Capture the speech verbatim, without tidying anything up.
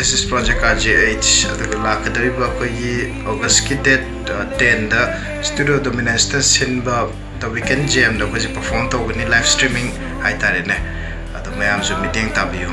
This is Project R J H. ꯑꯗꯨꯒ ꯂꯥꯛꯀꯗꯧꯔꯤꯕ ꯑꯩꯈꯣꯏꯒꯤ ꯑꯣꯒꯁꯀꯤ date tenꯗ Studio Dominanceꯅ ꯁꯤꯟꯕ The Weekend Jamꯗ ꯑꯩꯈꯣꯏꯁꯦ perform ꯇꯧꯒꯅꯤ, live streaming ꯍꯥꯏꯇꯥꯔꯦꯅꯦ꯫ ꯑꯗꯣ ꯃꯌꯥꯝꯁꯨ ꯃꯤꯠꯌꯦꯡ ꯇꯥꯕꯤꯌꯨ꯫